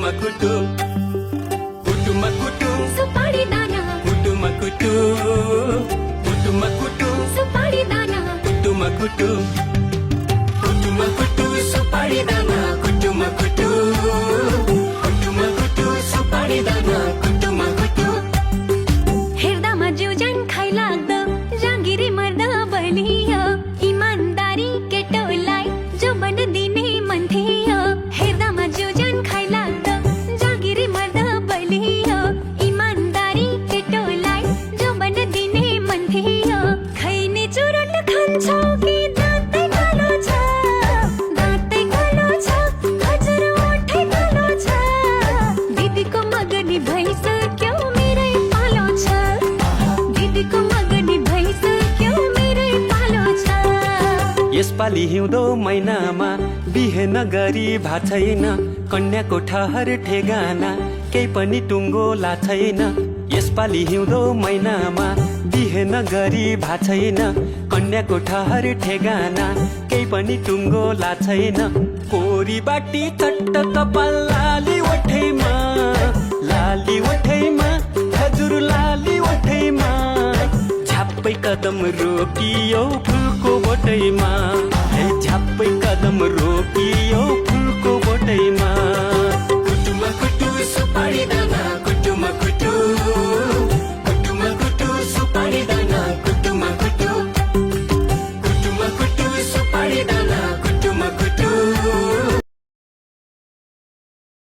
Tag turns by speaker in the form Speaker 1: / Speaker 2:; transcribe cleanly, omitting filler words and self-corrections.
Speaker 1: कुटुमा कुटु
Speaker 2: सुपारी दाना
Speaker 1: कुटुमा कुटु
Speaker 2: सुपारी दाना
Speaker 1: कुटुमा कुटु सुपारी दाना कुटुमा कुटु सुपारी दाना कुटुमा कुटु
Speaker 2: हेर्दामा जिउजान खाइ लाग्दो जाँगिरी मर्दा बलियो इमानदारी केटोलाई जो बन दिने मन थियो हेर्दामा जिउजान खाइ लाग्दो जाँगिरी मर्दा बलियो इमानदारी केटोलाई जो बन दिने मन थियो खैने चुरोट खान्छौ कि दाँतै कालो छ हजुर ओठै कालो छ दिदीको मगनी भइसक्यो मेरै पालो छ दिदीको मगनी भइसक्यो मेरै पालो छ
Speaker 1: यसपालि हिउँदो महिनामा बिहे नगरी भा छैन कन्याको ठहर ठेगाना केही पनि टुङ्गो ला छैन यसपालि हिउँदो महिनामा बिहे नगरी भा छैन कन्याको ठहर ठेगाना केही पनि टुङ्गो ला छैन कोरी बाटी चट्ट कपाल लाली ओठैमा हजुर लाली ओठैमा झ्याप्पै कदम रोकियो फुलको बोटैमा झ्याप्पै कदम रोकियो फुलको बोटैमा